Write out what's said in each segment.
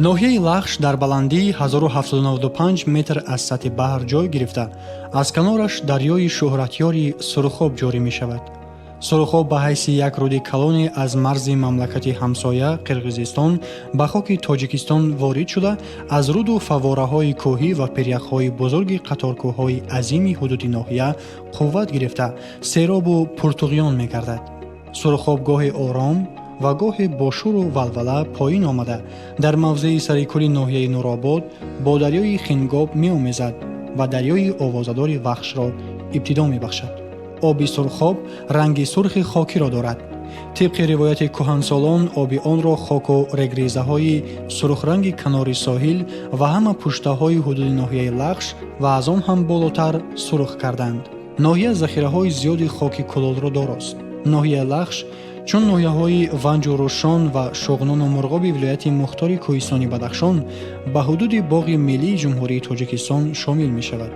Ноҳияи Лахш дар баландии 1795 метр аз сатҳи баҳр ҷой гирифта, аз канораш дарёи шӯҳратёри Сурхоб ҷорӣ мешавад. Сурхоб ба ҳайси як руди калоне аз марзи мамлакати ҳамсоя Қирғизистон ба хоки Тоҷикистон ворид шуда, аз руду фаввораҳои кӯҳӣ ва пиряхҳои бузурги қаторкӯҳҳои азими ҳудуди ноҳия қувват гирифта, серобу пуртуғён мегардад. Сурхоб гоҳе ором ва гоҳе бо шӯру валвала поин омада, дар мавзеи сари кӯли ноҳияи Нуробод бо дарёи Хингоб меомезад ва дарёи овозадори Вахшро ибтидо мебахшад. Оби Сурхоб ранги сурхи хокиро дорад. Тибқи ривояти кӯҳансолон, оби онро хоку регрезаҳои сурхранги канори соҳил ва ҳама пуштаҳои ҳудуди ноҳияи Лахш ва аз он ҳам болотар сурх карданд. Ноҳия захираҳои зиёди хоки кулолро дорост. Ноҳияи Лахш чун ноҳияҳои Ванҷу Рӯшон ва Шуғнону Мурғоби вилояти мухтори кӯҳистони Бадахшон ба ҳудуди Боғи миллии Ҷумҳурии Тоҷикистон шомил мешавад.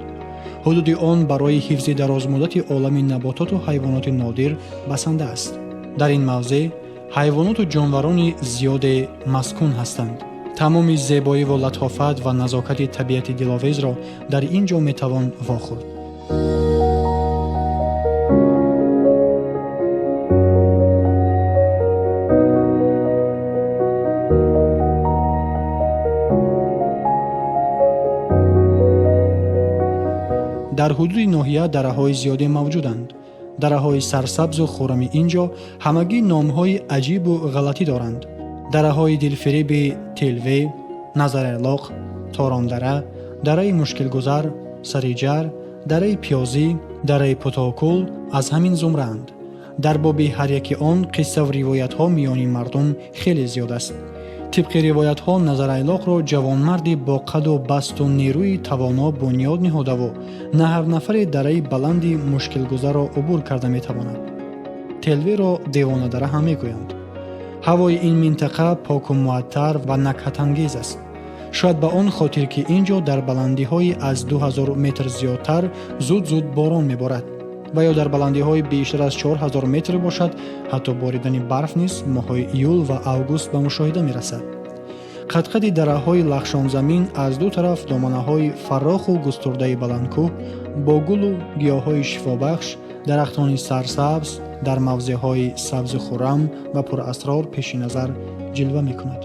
Ҳудуди он барои ҳифзи дарозмуддати олами набототу ҳайвоноти нодир басанда аст. Дар ин мавзеъ ҳайвоноту ҷонварони зиёде маскун ҳастанд. Тамоми зебоиву латофат ва назокати табиати диловезро дар ин ҷо метавон вохӯрд. Дар ҳудуди ноҳия дараҳои зиёде мавҷуданд. Дараҳои сарсабзу хуррами ин ҷо ҳамагӣ номҳои аҷибу ғалатӣ доранд. Дараҳои дилфиреби Телве, Назарайлоқ, Торондара, дараи Мушкилгузар, Сариҷар, дараи Пиёзӣ, дараи Путокул аз ҳамин зумраанд. Дар боби ҳар яки он қиссаву ривоятҳо миёни мардум хеле зиёд аст. Тибқи ривоятҳо, Назарайлоқро ҷавонмарди бо қаду басту нерӯи тавоно бунёд ниҳодаву на ҳар нафаре дараи баланди мушкилгузарро убур карда метавонад. Телверо девонадара ҳам мегӯянд. Ҳавои ин минтақа поку муаттар ва накҳатангез аст. Шояд ба он хотир, ки ин ҷо дар баландиҳои аз 2000 метр зиёдтар зуд-зуд борон меборад ва ё дар баландиҳои бештар аз 4000 метр бошад, ҳатто боридани барф низ моҳҳои июл ва август ба мушоҳида мерасад. Қадқади дараҳои лахшонзамин аз ду тараф доманаҳои фарроху густурдаи баландкӯҳ бо гулу гиёҳҳои шифобахш, дарахтони сарсабз дар мавзеъҳои сабзу хуррам ва пурасрор пеши назар ҷилва мекунад.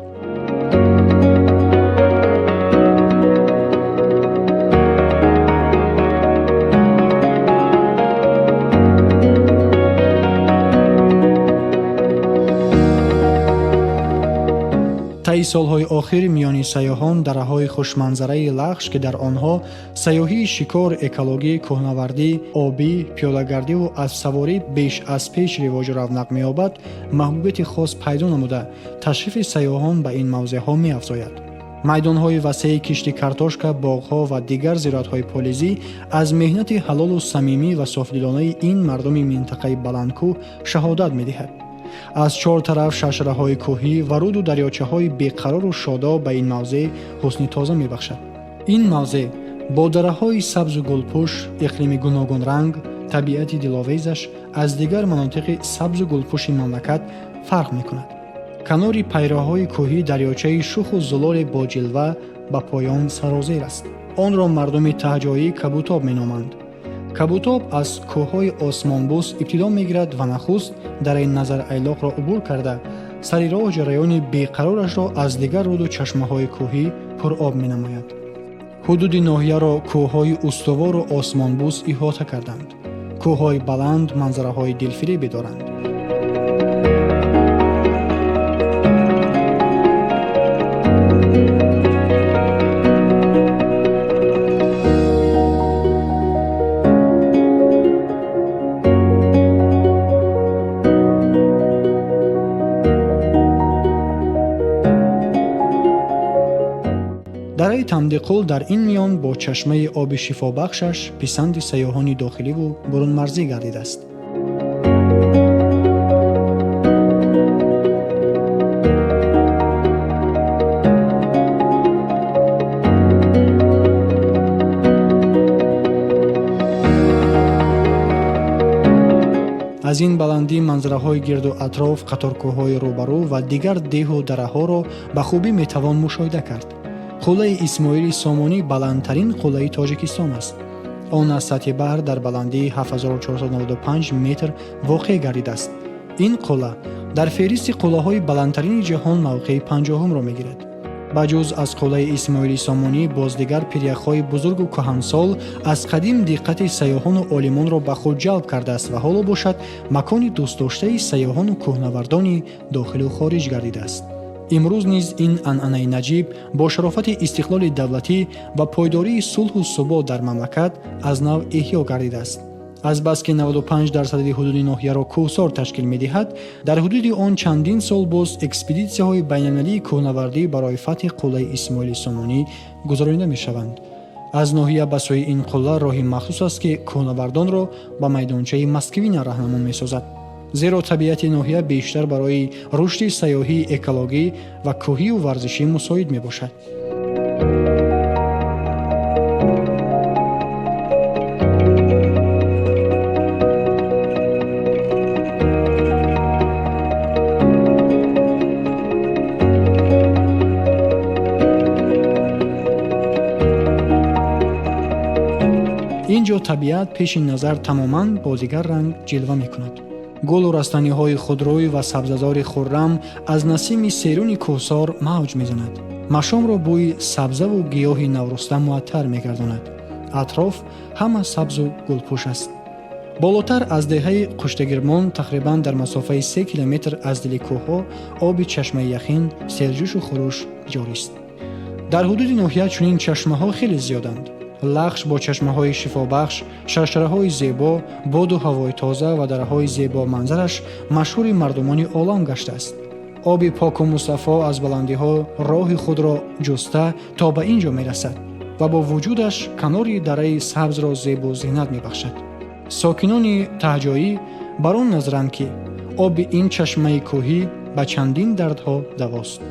Таи солҳои охир миёни сайёҳон дараҳои хушманзараи Лахш, ки дар онҳо сайёҳии шикор, экологӣ, кӯҳнавардӣ, обӣ, пиёдагардиву аспсаворӣ беш аз пеш ривоҷу равнақ меёбад, маҳбубияти хос пайдо намуда, ташрифи сайёҳон ба ин мавзеъҳо меафзояд. Майдонҳои васеи кишти картошка, боғҳо ва дигар зироатҳои полизӣ аз меҳнати ҳалолу самимӣ ва софдилонаи ин мардуми минтақаи баландкӯҳ шаҳодат медиҳад. Аз чор тараф шашраҳои кӯҳӣ ва руду дарёчаҳои беқарору шодоб ба ин мавзеъ ҳусни тоза мебахшад. Ин мавзеъ бо дараҳои сабзу гулпӯш, иқлими гуногунранг, табиати диловезаш аз дигар манотиқи сабзу гулпӯши мамлакат фарқ мекунад. Канори пайроҳҳои кӯҳӣ дарёчаи шуху зулоле бо ҷилва ба поён сарозер аст. Онро мардуми таҳҷоӣ Кабутоб меноманд. Кабутоб аз кӯҳҳои осмонбӯс ибтидо мегирад ва нахуст дараи Назарайлоқро убур карда, сари роҳ ҷараёни беқарорашро аз дигар руду чашмаҳои кӯҳӣ пуроб менамояд. Ҳудуди ноҳияро кӯҳҳои устувору осмонбӯс иҳота карданд. Кӯҳҳои баланд манзараҳои дилфиребе доранд. Дараи Тамдиқул дар ин миён бо чашмаи оби шифобахшаш писанди сайёҳони дохиливу бурунмарзӣ гардидааст. Аз ин баландӣ манзараҳои гирду атроф, қаторкӯҳҳои рӯбарӯ ва дигар деҳу дараҳоро ба хубӣ метавон мушоҳида кард. Қуллаи Исмоили Сомонӣ баландтарин қуллаи Тоҷикистон аст. Он аз сатҳи баҳр дар баландии 7495 метр воқеъ гардидааст. Ин қулла дар феҳристи қуллаҳои баландтарини ҷаҳон мавқеи 50-умро мегирад. Ба ҷуз аз қуллаи Исмоили Сомонӣ, боз дигар пиряхҳои бузургу кӯҳансол аз қадим диққати сайёҳону олимонро ба худ ҷалб кардааст ва ҳоло бошад макони дӯстдоштаи сайёҳону кӯҳнавардони дохилу хориҷ гардидааст. Имрӯз низ ин анъанаи наҷиб бо шарофати истиқлоли давлатӣ ва пойдории сулҳу субот дар мамлакат аз нав эҳё гардидааст. Азбаски 95% ҳудуди ноҳияро кӯҳсор ташкил медиҳад, дар ҳудуди он чандин сол боз экспедитсияҳои байналмилалии кӯҳнавардӣ барои фатҳи қуллаи Исмоили Сомонӣ гузаронида мешаванд. Аз ноҳия ба сӯи ин қулла роҳи махсус аст, ки кӯҳнавардонро ба майдончаи Москвина раҳнамон месозад. Зеро табиати ноҳия бештар барои рушди сайёҳии экологӣ ва кӯҳию варзишӣ мусоид мебошад. Ин ҷо табиат пеши назар тамоман бо дигар ранг ҷилва мекунад. Гулу растаниҳои худрӯй ва сабзазори хуррам аз насими серуни кӯҳсор мавҷ мезанад. Машомро бӯи сабзаву гиёҳи навруста муаттар мегардонад. Атроф ҳама сабзу гулпӯш аст. Болотар аз деҳаи Қуштагирмон, тақрибан дар масофаи 3 километр аз дили кӯҳҳо, оби чашмаи яхин серҷӯшу хуруш ҷорист. Дар ҳудуди ноҳия чунин чашмаҳо хеле зиёданд. Лахш бо чашмаҳои шифобахш, шаршараҳои зебо, боду ҳавои тоза ва дараҳои зебоманзараш машҳури мардумони олам гаштааст. Оби поку мусаффо аз баландиҳо роҳи худро ҷуста то ба ин ҷо мерасад ва бо вуҷудаш канори дараи сабзро зебу зинат мебахшад. Сокинони таҳҷоӣ бар он назаранд, ки оби ин чашмаи кӯҳӣ ба чандин дардҳо давост.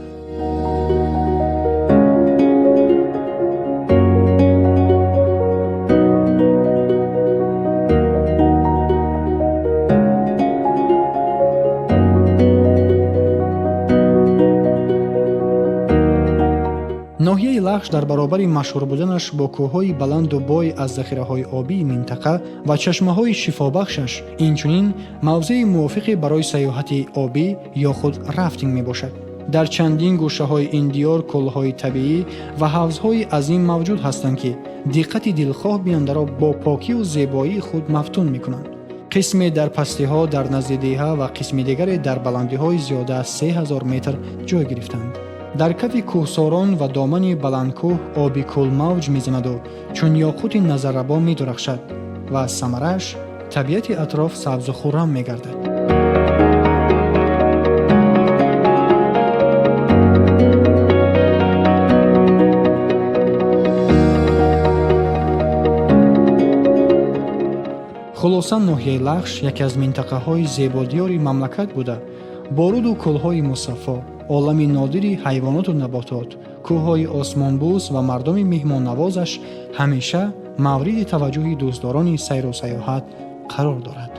Ноҳияи Лахш дар баробари машҳур буданаш бо кӯҳҳои баланду бой аз захираҳои обии минтақа ва чашмаҳои шифобахшаш, инчунин мавзеи мувофиқе барои сайёҳати обӣ ё худ рафтинг мебошад. Дар чандин гӯшаҳои ин диёр кӯлҳои табиӣ ва ҳавзҳои азим мавҷуд ҳастанд, ки диққати дилхоҳ бинандаро бо покиву зебоии худ мафтун мекунанд. Қисме дар пастиҳо дар назди деҳа ва қисми дигаре дар баландиҳои зиёда аз 3000 метр ҷой гирифтанд. Дар кафи кӯҳсорон ва домани баландкӯҳ оби кӯл мавҷ мезанаду чун ёқути назаррабо медурахшад ва аз самарааш табиати атроф сабзу хуррам мегардад. Хулоса, ноҳияи Лахш яке аз минтақаҳои зебодиёри мамлакат буда, бо руду кӯлҳои мусаффо, олами нодири ҳайвоноту наботот, кӯҳҳои осмонбӯс ва мардуми меҳмоннавозаш ҳамеша мавриди таваҷҷӯҳи дӯстдорони сайру сайёҳат қарор дорад.